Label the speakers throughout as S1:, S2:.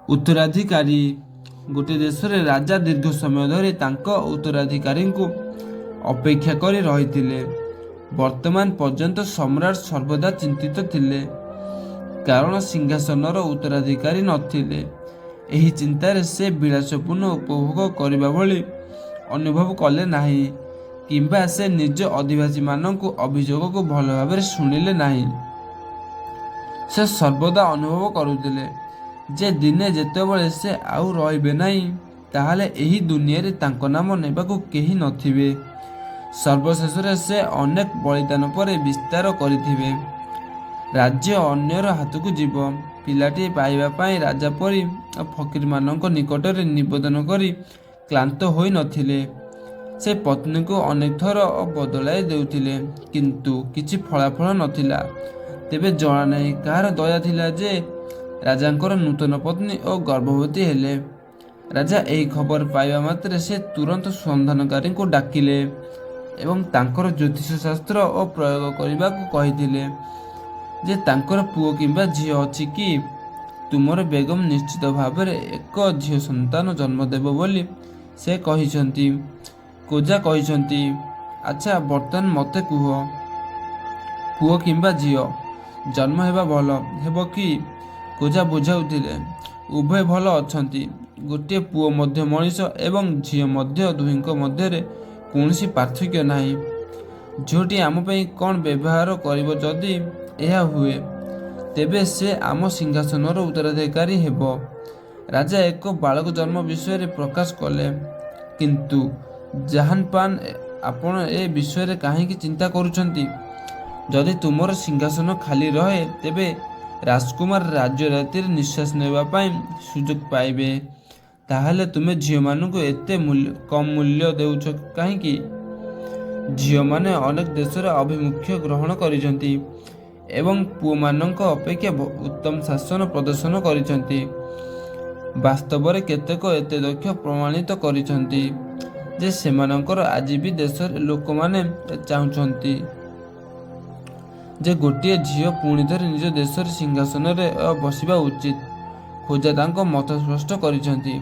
S1: ଉତ୍ତରାଧିକାରୀ। ଗୋଟିଏ ଦେଶରେ ରାଜା ଦୀର୍ଘ ସମୟ ଧରି ତାଙ୍କ ଉତ୍ତରାଧିକାରୀଙ୍କୁ ଅପେକ୍ଷା କରି ରହିଥିଲେ। ବର୍ତ୍ତମାନ ପର୍ଯ୍ୟନ୍ତ ସମ୍ରାଟ ସର୍ବଦା ଚିନ୍ତିତ ଥିଲେ, କାରଣ ସିଂହାସନର ଉତ୍ତରାଧିକାରୀ ନଥିଲେ। ଏହି ଚିନ୍ତାରେ ସେ ବିଳାସପୂର୍ଣ୍ଣ ଉପଭୋଗ କରିବା ଭଳି ଅନୁଭବ କଲେ ନାହିଁ କିମ୍ବା ସେ ନିଜ ଅଧିବାସୀମାନଙ୍କ ଅଭିଯୋଗକୁ ଭଲ ଭାବରେ ଶୁଣିଲେ ନାହିଁ। ସେ ସର୍ବଦା ଅନୁଭବ କରୁଥିଲେ ଯେ ଦିନେ ଯେତେବେଳେ ସେ ଆଉ ରହିବେ ନାହିଁ, ତାହେଲେ ଏହି ଦୁନିଆରେ ତାଙ୍କ ନାମ ନେବାକୁ କେହି ନଥିବେ। ସର୍ବଶେଷରେ ସେ ଅନେକ ବଳିଦାନ ପରେ ବିସ୍ତାର କରିଥିବେ ରାଜ୍ୟ ଅନ୍ୟର ହାତକୁ ଯିବ। ପିଲାଟିଏ ପାଇବା ପାଇଁ ରାଜା ପରି ଓ ଫକୀରମାନଙ୍କ ନିକଟରେ ନିବେଦନ କରି କ୍ଳାନ୍ତ ହୋଇନଥିଲେ। ସେ ପତ୍ନୀଙ୍କୁ ଅନେକ ଥର ବଦଳାଇ ଦେଉଥିଲେ, କିନ୍ତୁ କିଛି ଫଳାଫଳ ନଥିଲା। ତେବେ ଜଣା ନାହିଁ କାହାର ଦୟା ଥିଲା ଯେ ରାଜାଙ୍କର ନୂତନ ପତ୍ନୀ ଓ ଗର୍ଭବତୀ ହେଲେ। ରାଜା ଏହି ଖବର ପାଇବା ମାତ୍ରେ ସେ ତୁରନ୍ତ ସନ୍ଧାନକାରୀଙ୍କୁ ଡାକିଲେ ଏବଂ ତାଙ୍କର ଜ୍ୟୋତିଷ ଶାସ୍ତ୍ର ଓ ପ୍ରୟୋଗ କରିବାକୁ କହିଥିଲେ ଯେ ତାଙ୍କର ପୁଅ କିମ୍ବା ଝିଅ ଅଛି କି? ତୁମର ବେଗମ ନିଶ୍ଚିତ ଭାବରେ ଏକ ଝିଅ ସନ୍ତାନ ଜନ୍ମ ଦେବ ବୋଲି ସେ କହିଛନ୍ତି, ଖୋଜା କହିଛନ୍ତି। ଆଚ୍ଛା, ବର୍ତ୍ତମାନ ମୋତେ କୁହ, ପୁଅ କିମ୍ବା ଝିଅ ଜନ୍ମ ହେବା ଭଲ ହେବ କି? ଖୋଜା ବୁଝାଉଥିଲେ, ଉଭୟ ଭଲ ଅଛନ୍ତି। ଗୋଟିଏ ପୁଅ ମଧ୍ୟ ମଣିଷ ଏବଂ ଝିଅ ମଧ୍ୟ, ଦୁହିଁଙ୍କ ମଧ୍ୟରେ କୌଣସି ପାର୍ଥକ୍ୟ ନାହିଁ। ଝିଅଟି ଆମ ପାଇଁ କ'ଣ ବ୍ୟବହାର କରିବ? ଯଦି ଏହା ହୁଏ, ତେବେ ସେ ଆମ ସିଂହାସନର ଉତ୍ତରାଧିକାରୀ ହେବ। ରାଜା ଏକ ବାଳକ ଜନ୍ମ ବିଷୟରେ ପ୍ରକାଶ କଲେ। କିନ୍ତୁ ଜାହାନପାନ, ଆପଣ ଏ ବିଷୟରେ କାହିଁକି ଚିନ୍ତା କରୁଛନ୍ତି? ଯଦି ତୁମର ସିଂହାସନ ଖାଲି ରହେ, ତେବେ ରାଜକୁମାର ରାଜ୍ୟ ରାତିରେ ନିଶ୍ୱାସ ନେବା ପାଇଁ ସୁଯୋଗ ପାଇବେ। ତାହେଲେ ତୁମେ ଝିଅମାନଙ୍କୁ ଏତେ ମୂଲ୍ୟ କମ୍ ମୂଲ୍ୟ ଦେଉଛ କାହିଁକି? ଝିଅମାନେ ଅନେକ ଦେଶରେ ଆଭିମୁଖ୍ୟ ଗ୍ରହଣ କରିଛନ୍ତି ଏବଂ ପୁଅମାନଙ୍କ ଅପେକ୍ଷା ଉତ୍ତମ ଶାସନ ପ୍ରଦର୍ଶନ କରିଛନ୍ତି। ବାସ୍ତବରେ କେତେକ ଏତେ ଦକ୍ଷ ପ୍ରମାଣିତ କରିଛନ୍ତି ଯେ ସେମାନଙ୍କର ଆଜି ବି ଦେଶରେ ଲୋକମାନେ ଚାହୁଁଛନ୍ତି ଯେ ଗୋଟିଏ ଝିଅ ପୁଣିଥରେ ନିଜ ଦେଶରେ ସିଂହାସନରେ ବସିବା ଉଚିତ। ଖୋଜା ତାଙ୍କ ମତ ସ୍ପଷ୍ଟ କରିଛନ୍ତି।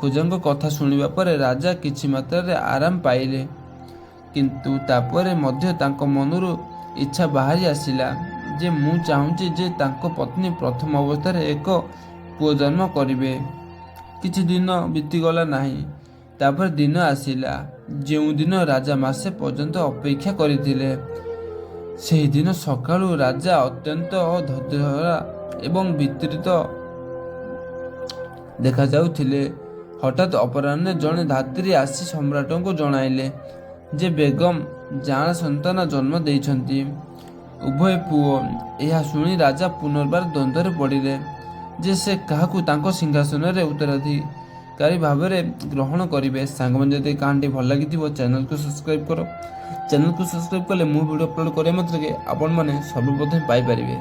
S1: ଖୋଜାଙ୍କ କଥା ଶୁଣିବା ପରେ ରାଜା କିଛି ମାତ୍ରାରେ ଆରାମ ପାଇଲେ, କିନ୍ତୁ ତାପରେ ମଧ୍ୟ ତାଙ୍କ ମନରୁ ଇଚ୍ଛା ବାହାରି ଆସିଲା ଯେ ମୁଁ ଚାହୁଁଛି ଯେ ତାଙ୍କ ପତ୍ନୀ ପ୍ରଥମ ଅବସ୍ଥାରେ ଏକ ପୁଅ ଜନ୍ମ କରିବେ। କିଛି ଦିନ ବିତିଗଲା ନାହିଁ। ତାପରେ ଦିନ ଆସିଲା, ଯେଉଁଦିନ ରାଜା ମାସେ ପର୍ଯ୍ୟନ୍ତ ଅପେକ୍ଷା କରିଥିଲେ। ସେହିଦିନ ସକାଳୁ ରାଜା ଅତ୍ୟନ୍ତ ଧୈର୍ଯ୍ୟହରା ଏବଂ ବିଚଳିତ ଦେଖାଯାଉଥିଲେ। ହଠାତ୍ ଅପରାହ୍ନରେ ଜଣେ ଧାତ୍ରୀ ଆସି ସମ୍ରାଟଙ୍କୁ ଜଣାଇଲେ ଯେ ବେଗମ ଯାଆଁଳା ସନ୍ତାନ ଜନ୍ମ ଦେଇଛନ୍ତି, ଉଭୟ ପୁଅ। ଏହା ଶୁଣି ରାଜା ପୁନର୍ବାର ଦ୍ୱନ୍ଦ୍ୱରେ ପଡ଼ିଲେ ଯେ ସେ କାହାକୁ ତାଙ୍କ ସିଂହାସନରେ ଉତ୍ତରାଧିକାରୀ ଭାବରେ ଗ୍ରହଣ କରିବେ। ସାଙ୍ଗମାନେ, ଯଦି କାହାଣୀଟି ଭଲ ଲାଗିଥିବ, ଚ୍ୟାନେଲକୁ ସବସ୍କ୍ରାଇବ୍ କର। ଚ୍ୟାନେଲକୁ ସବସ୍କ୍ରାଇବ୍ କଲେ ମୁଁ ଭିଡ଼ିଓ ଅପଲୋଡ଼ କରିବା ମାତ୍ରକେ ଆପଣମାନେ ସର୍ବପ୍ରଥମେ ପାଇପାରିବେ।